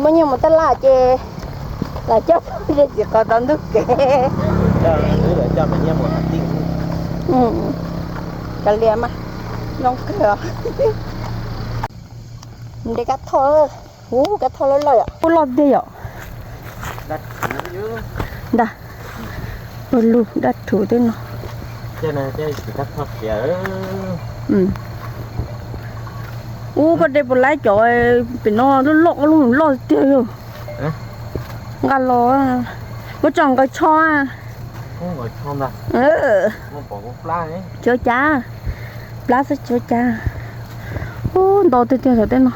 Muaj nyiaj mus taj laj ces lam coj peb txiv qos tau ntug kev. Cov liam mas zoo kawg. Nte kab thoj, ub, kab thoj loj loj yom, ub, loj tiag yom. Ntag, ua lug dab rhuv tej no. Ub, koj de puas laib cov pem no loj loj, ob lub loj tiag yog. Nqa los, koj tso nqaws tsho. Cuab cas, plab xwb cuab cas. Ub, ntau tiag tiag cov tej no.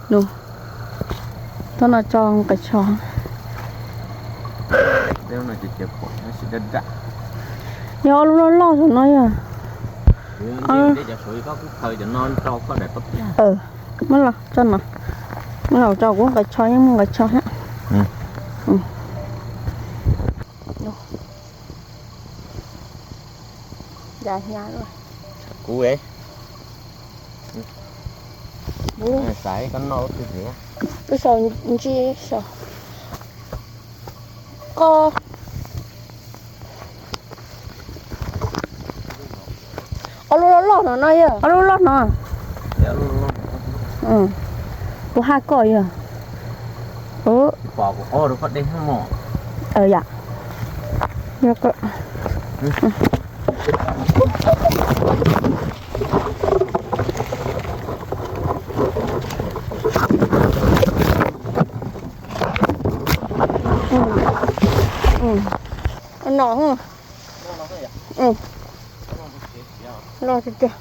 Nws, thaum no tso nqaws tsho. Yog ob lub loj loj saum no yog. Muab los tso no, muab los tso kuv nqaws tsho, yeej muaj nqaws tsho thiab. Kuv, kuv xav ib kob noj lub twg. Koj, ob lub loj loj no no yog, ob lub loj no. Kuv haj koj yog. Yam, yog koj. No, loj tiag tiag.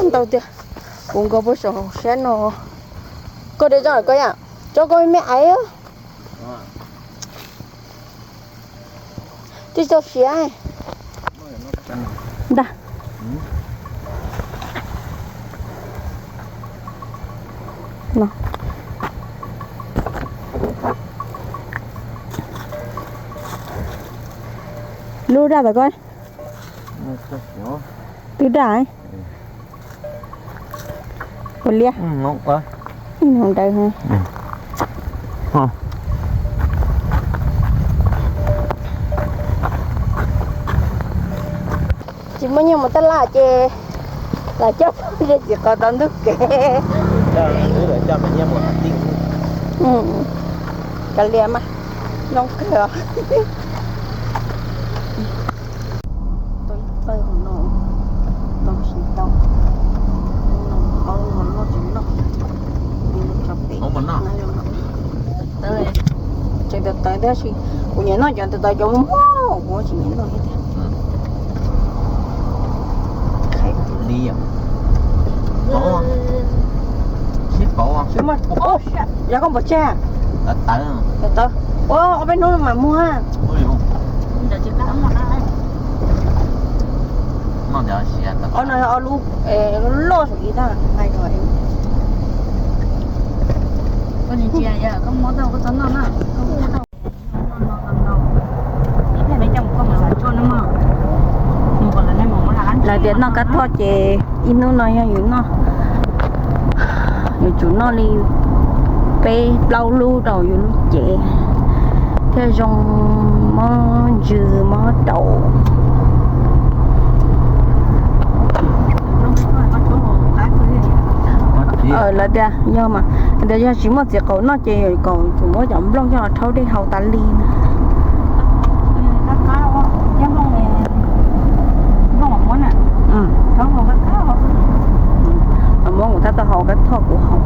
Ntau tiag. Kuv nkaug puag saum siab no. Koj de tso koj yam, tso koj me aiv. Twb tso siav ntag. Lub daj tau koj. Twb daj. Ua liab. Ib nus ntawd. Tsis muaj nyiaj mus taj laj ces lam coj peb txiv qos tau ntug kev. Cov liam mas zoo kawg. Tau ib pawg hauv no, tau tsis tau. Ob lub no loj tsis noj, tso pem. Tseem tawv tawv tab sis kuv nyiam noj cov tawv tawv, cov muag kuv tsis nyiam noj thiab tiag. Yog koj npam tseg. Ua ob peb hnub mam muag. Ob no ob lub loj saum ib tag. Lawv tias noj kab thoj ces ib hnub no yog yus noj, yus tsum noj li peb plaub lub rau yus lub cev thiaj zoo, mob ntsws mob daum. Lawv tias yog mas, tias yog tsis muaj txiv qaum noj ces kom tsum muab cov nplooj coj los rhaub dej haus tas li na. Muab kuv tab tom haus kab thoj kuv haus.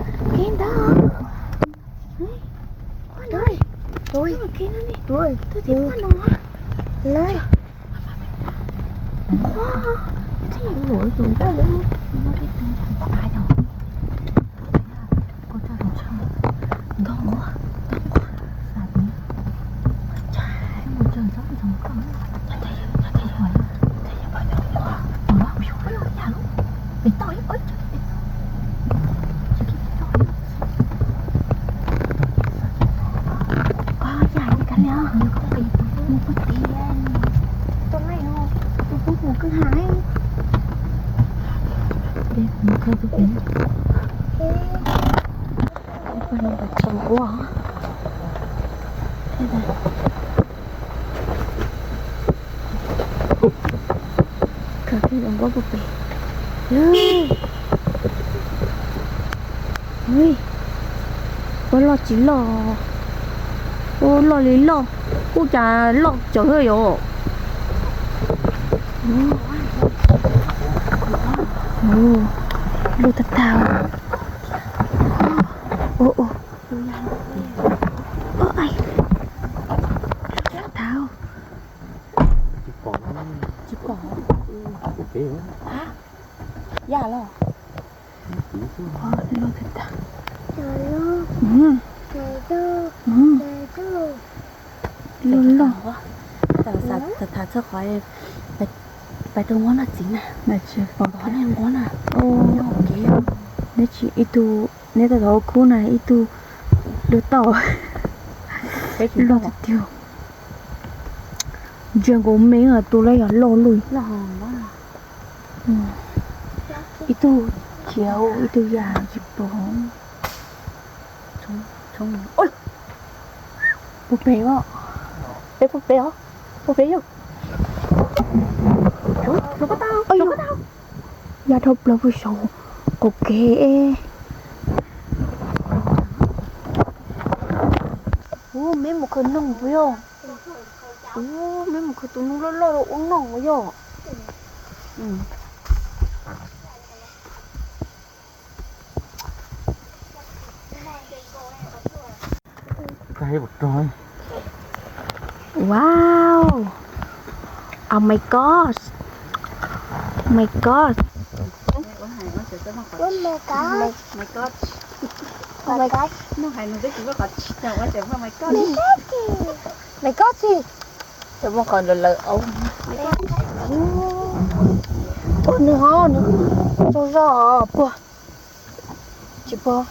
Kev ntawd. Ui, ui, ui, ui, ui, ui, ui, Khaws kiag zoo nkauj puag pem. Ua loj tsis loj, ua loj li loj, kuj cas loj cawv yom. Loj tag tag. Tag tag. Tsis pom. Tsis pom. Yaj los. Loj tag tag. Loj loj. Tham txog qhov pais rau nquab noj txiv na. Nquab na. Neb tsis ib tug, neb tau tau khub na ib tug luag tau. Loj tiag tiag. Ntsia nkaus me tus lawm yog loj loj. Ib tug khiav ib tug yam tsis pom. Puag pem os. Peb puag pem os. Puag pem yog. Yaj dhau plaws puag saum qaum kev. Ub, meb mus khaws noog puas yog? Ub, meb mus khaws tus noog loj loj rau ua noog puas yog? Wow. Oh my gosh. Oh my gosh. Oh my gosh. My gosh. Cov muaj qhov lawv lawv au. Ua nws ho nws tsaug zog puag. Tsis puag.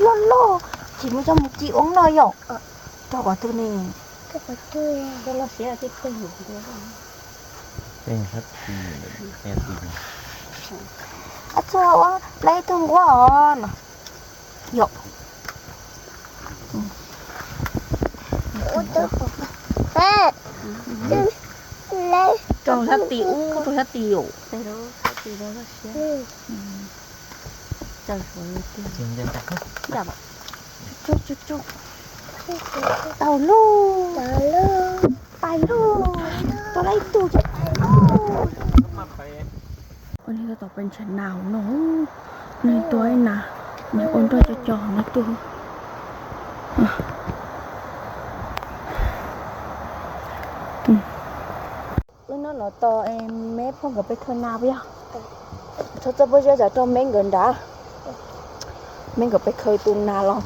Loj loj. Tsis muaj coj mus ci ua noj yom. Rau qhov twg ne? Txhua ua lawv ib tug nquab os no. Yom. Rau sab tim ub, rau sab tim yom. Tau lauj, pais lauj, tau lauj ib tug. Ua li tab tom pes ntshav nas hauv no, nws tua ib nas, nws ua nroj co co hauv no tuaj. Lub no no tos meb pog nkawd peb khaws nas puas yog? Txhob txawj pob zeb, txawm rau meb nkawd nrad. Meb nkawd peb khaws tus nas los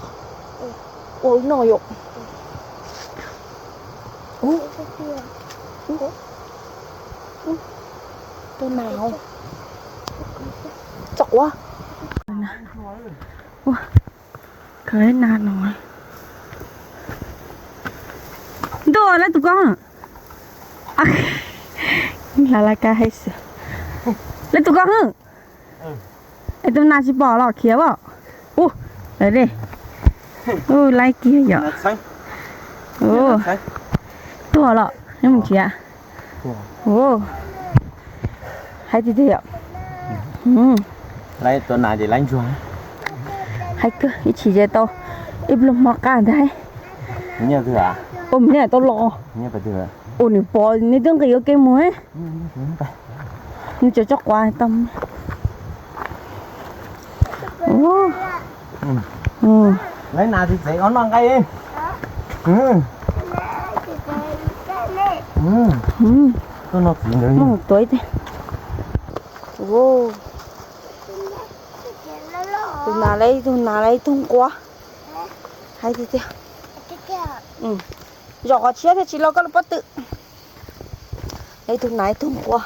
ua noj yom. Tus nas txom ua. Khaws nas no. Ntuj, lawv tus koj. Lawv lawv kab hais xwb. Lawv tus koj hwj. Es tus nas tsis pom los khiav as. Ua, lawv dej. Ua, laib kiag yom. Ua, tuag los, neb mus nrhiav. Ua, haib tiag tiag yom. Laib tua nas ces laib ntsuag. Haib kawg, ib chim ces tau ib pluag hmo qab ntag. Ua, nws tau los. Ua, nws pom nws twb nqis ua ke mus. Nws tseem tso quav tau. Lawv nas txiv tsev ob noj nqaij. Tuaj noj txiv ntawd. Mus tuav ib teg. Tus nas lawv ib tug nas lawv ib tug nquab. Hais tiag tiag. Zaum qhov tshiab thiaj tsis los koj lub pob tw. Lawv ib tug nas ib tug nquab.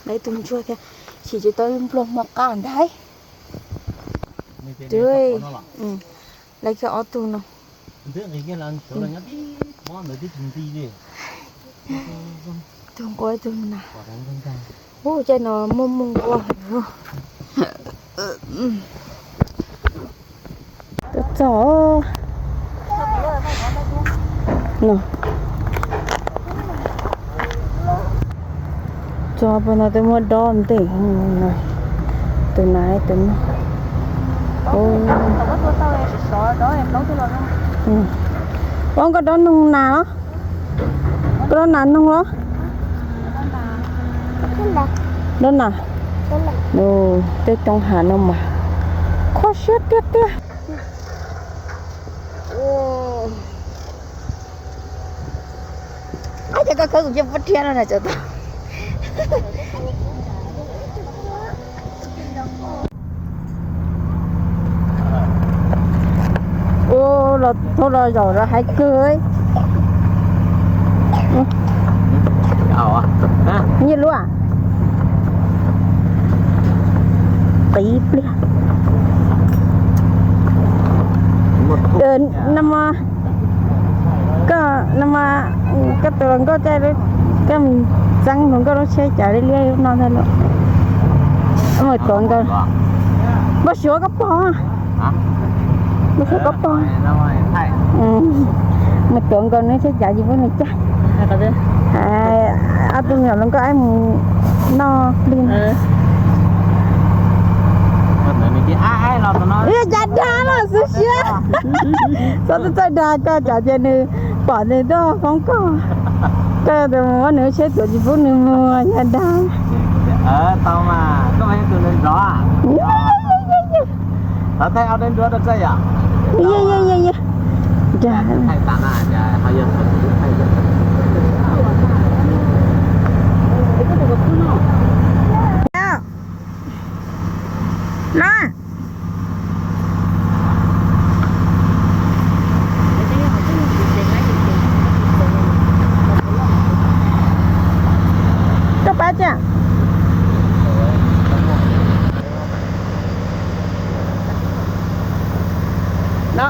Lawv ib tug ntsuag thiab. Chim tsis tau ib npluag hmo qab ntag. Lawv kiag ob tug no. Tug nquab tug nas. Ub, caij no muaj muaj nquab. Tuaj txog no. Txog pem no twb muaj dob ntej. Tus nas tus no. Ua, koj dob noog nas los? Koj dob nas noog los? Dob nas. Tej roob hav no mas kho siab tiag tiag. Ab, ces koj khawb kuv cia puab rhiab no na tsav tau. Ua, los thaub los zaum los haib kawg. Nyiaj lub, qiv pliag. Koj, koj tus hluas nkauj, koj mus txeeb hluas nkauj lub tsheb cas liab liab no ntag lauj. Mus tuav nkaus. Npau suav koj pog. Npau suav koj pog. Mus tuav nkaus nws tsheb cas tsis pub nws caij. Ob tug me nyuam hluas nkauj aib mus noj plig. Yog cas dag no xwb siab. Txhob txawj dag koj, tsam ces nws pom nws tuaj foob koj. Koj tus muab nws tsheb tuav tsis pub nws mus yog dag. Koj pab tiag. No.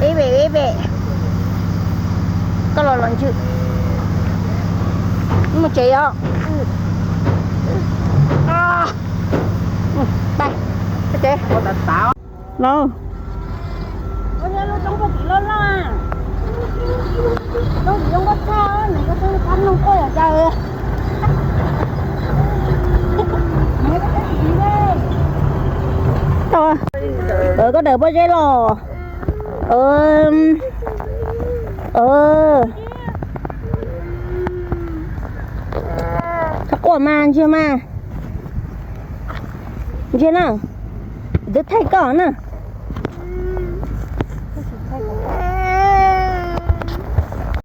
Ib vim, ib vim. Koj los los ntswg. Mus tsev os. Pais. Tsev. Los. Koj daws pob zeb los. Txhob quaj mas, ntsiag mas. Ntsiag na. Twb thaij koj na.